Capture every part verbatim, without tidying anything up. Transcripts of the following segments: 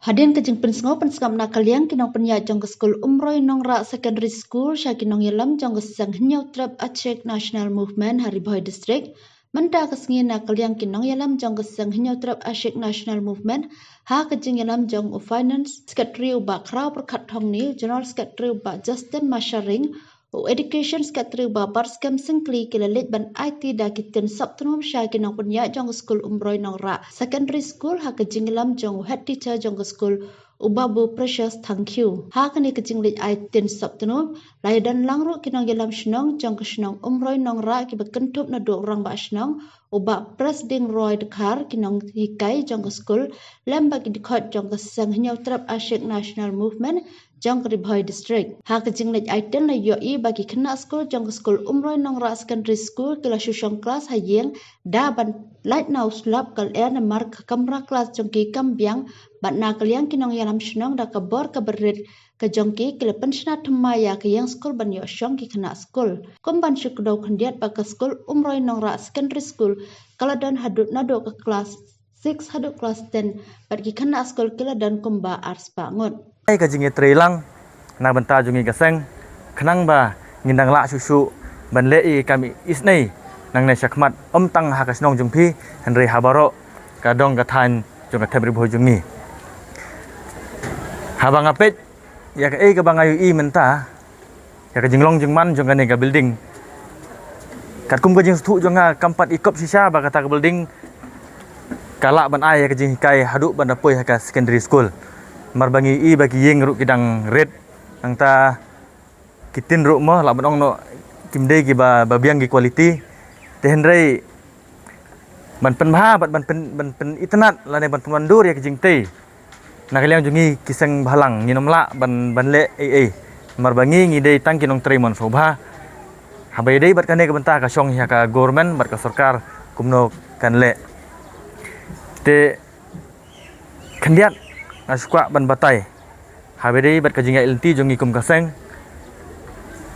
Hadien ka jingpynsngew pynsngap na ka liang ki nongpynïaid jong ka skul Umroi Nongrah Secondary School sha ki nongïalam jong ka seng Hynñiewtrep Achik National Movement ha Ri Bhoi District, mynta ka sngi na ka liang ki nongïalam jong ka seng Hynñiewtrep Achik National Movement, ha ka jingïalam jong u Finance Secretary u Bah Khraw Pyrkhat Thongni, u General Secretary u Bah Justin Masharing, u Education Secretary u Bah Barskem Syngkli, ki la leit ban aiti da ki ktien saptnum sha ki nongpynïaid jong ka skul Umroi Nongrah Secondary School ha ka jingïalam jong u Head Teacher jong ka skul, u Babu Precious Thangkhiew. Ha kane ka jingleit ai ktien saptnum, la ïadon lang ruh ki nongïalam shnong jong ka shnong Umroi Nongrah kiba kynthup naduh u Rangbah Shnong, u Bah Presding Roy Dkhar, ki nonghikai jong ka skul, lem bad ki dkhot jong ka seng Hynñiewtrep Achik National Movement jong ka Ri Bhoi District. Ha ka jingleit ai ktien la ïohi ba ki khynnah skul jong ka skul Umroi Nongrah Secondary School ki la shu shong klas ha ïing da ban lait na u slap ka lyer namar ka kamra klas jong ki kam biang, bad na ka liang ki nongïalam shnong da ka bor kaba rit ka jong ki, ki la pynshna thymmai ïa ka ïing skul ban ïoh shong ki khynnah skul. Kum ban shu kdew khyndiat ba ka skul Umroi Nongrah Secondary School ka la don haduh naduh ka klas six haduh klas ten, bad ki khynnah skul ki la don kumba arspah ngut. Ai ka jingïatreilang na bynta jong ngi ka seng, khnang ba ngin dang lah shuh shuh ban leh ïa ka kam isynei nangne shakhmat, ym tang ha ka shnong jong phi, hynrei ha baroh ka dong ka thaiñ jong ka thep Ri Bhoi jong ngi. Haba nga peit ïa kaei kaba nga ïohi mynta, ïa ka jinglong jingman jong kane ka building, katkum ka jingsngewthuh jong nga kam pat i kop shisha ba kata ka building ka lah ban ai ïa ka jinghikai haduh ban da poi ha ka secondary school. Namar ba ngi ïohi ba ki ïing ruh ki dang rit, nangta ki tin ruh mo lah ban ong noh kim dei kiba, ba biang ki quality. Te hynrei ban pynbha bad ban pyn, ban pynitynnad lane ban pynwandur ïa ka jingtei na ka liang jong ngi ki seng bhalang, ngin ym lah ban, ban leh ei ei. Namar ba ngi, ngi dei tang ki nongtrei mon sngewbha. Haba ïadei bad kane ka bynta ka shong hi ha ka government bad ka sorkar kumno kan leh. Te khyndiat nga shu kwah ban batai haba ïadei bad ka jingïaid lynti jong ngi kum ka seng.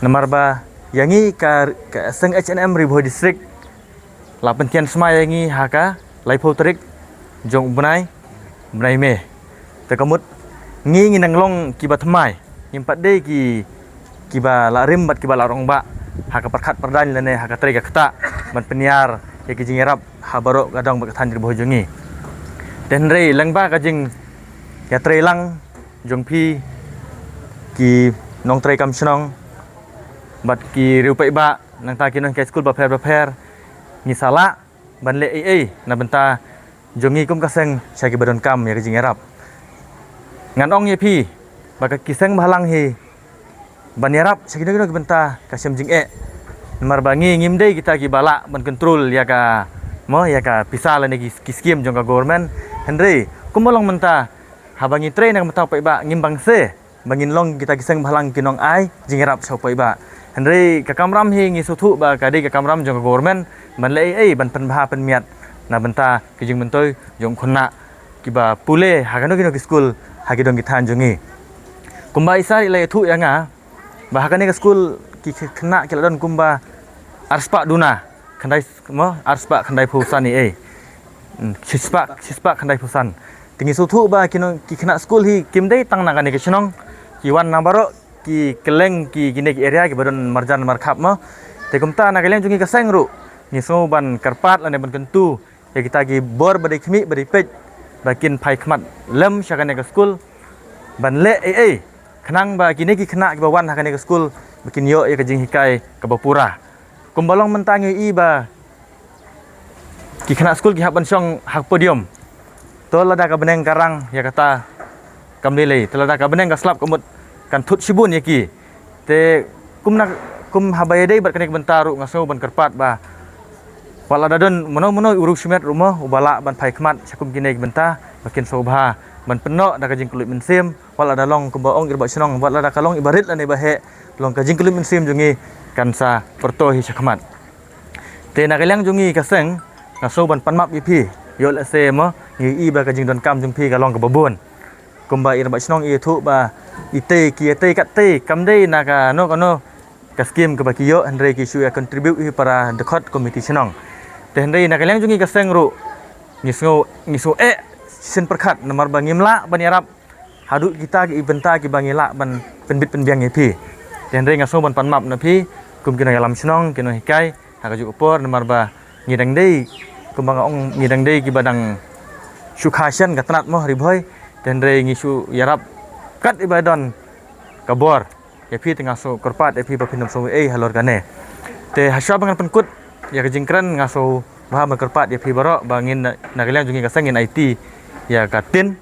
Namar ba ïa ngi ka, ka seng H N M Ri Bhoi District la pynthian smai ïa ngi ha ka laiphew tarik jong u bnai, bnai May. Te ka mut ngi, ngin nang long kiba thymmai, ngim pat dei ki, kiba la rim bad kiba la rangbah ha ka pyrkhat pyrdaiñ lane ha ka trei ka ktah ban pynïar ïa ki jingïarap ha baroh ka dong bad ka thaiñ Ri Bhoi jong ngi. Te hynrei lyngba ka jingïatreilang jong phi ki nongtrei kam shnong bad ki riewpaidbah, nangta ki nonghikai skul bapher bapher, ngi sa lah ban leh ei ei na bynta jong ngi kum ka seng sha kiba donkam ïa ka jingïarap. Ngan ong ïa phi ba ka, ki seng bhalang hi ban ïarap sha kino kino ki bynta ka shem jingeh. Namar ba ngi, ngim dei kita kiba lah ban control ïa ka, mo, ïa ka pisa lane ki, ki skim jong ka government. Hynrei kumba long mynta, haba ngi trei na ka bynta u paidbah, ngim bang se ba ngin long kita ki seng bhalang ki nongai jingïarap sha u paidbah. Hynrei ka kamram hi ngi sngewthuh ba ka dei ka kamram jong ka government ban leh ei ei ban pynbha pynmiat na bynta ki jingmyntoi jong u khynnah kiba pule ha kano kano ki skul ha ki dong ki thaiñ jong ngi. Kumba i sir i la ïathuh ïa nga ba ha kane ka skul ki khynnah ki la don kumba arspah duna khyndai, mo, arspah khyndaiphew san ei ei. Hmm, shispah, shispah khyndaiphew san. Te ngi sngewthuh ba ki nong, ki khynnah skul hi kim dei tang na kane ka shnong, ki wan na baroh ki kylleng ki, kine ki area kiba don marjan markhap, mo. Te kumta na ka liang jong ngi ka seng ruh ngi sngew ban kyrpad lane ban kyntu ïa kita ki bor ba dei khmih ba dei peit ba kin phai khmat lem sha kane ka skul ban leh ei ei khnang ba kine ki khynnah kiba wan ha kane ka skul ba kin ïoh ïa ka jinghikai kaba pura. Kumba long mynta ngi ïohi ba ki khynnah skul ki hap ban shong ha ka podium. To lada ka bneng ka rang ïa kata kam lei lei. To lada ka bneng ka slap ka mut kan thut shibun ïa ki. Te kum na, kum haba ïadei bad kane ka bynta ruh nga sngew ban kyrpad ba wat lada don mano mano u riewshimet ruh mo uba lah ban phai khmat sha kum kine ki bynta ba kin sngewbha ban pynnoh da ka jingkylluid mynsiem. Wat lada long kumba ong i rangbah shnong, wat lada ka long iba rit lane iba heh, long ka jingkylluid mynsiem jong ngi kan sa pyrto hi sha khmat. Te na ka liang jong ngi ka seng nga sngew ban pan map ïa phi. Ïoh lehse mo ngi ïohi ba ka jingdonkam jong phi ka long kaba bun. Kumba i rangbah shnong i ïathuh ba i tei, ki ïatei kat tei, kam dei na kano kano ka skim kaba ki ïoh, hynrei ki shu ïa contribute hi para dkhot komiti shnong. Te hynrei na ka liang jong ngi ka seng ruh ngi sngew, ngi sngew eh shisien pyrkhat namar ba ngim lah ban ïarap haduh kita ki bynta kiba ngi lah ban pynbit pynbiang ïa phi. Te hynrei nga sngew ban pan map na phi kum ki nongïalam shnong, ki nonghikai ha kajuh ka por, namar ba ngi dang dei, kumba nga ong, ngi dang dei kiba dang shu kha shen ka tnat mo Ri Bhoi. Te hynrei ngi shu ïarap kat iba don ka bor ïa phi. Te nga sngew kyrpad ïa phi ba phin ym sngew ei halor kane. Te hashwa ba ngan pynkut ïa ka jingkren, nga sngewbha ban kyrpad ïa phi baroh ba ngin na, na ka liang jong ngi ka seng ngin aiti ïa ka tin.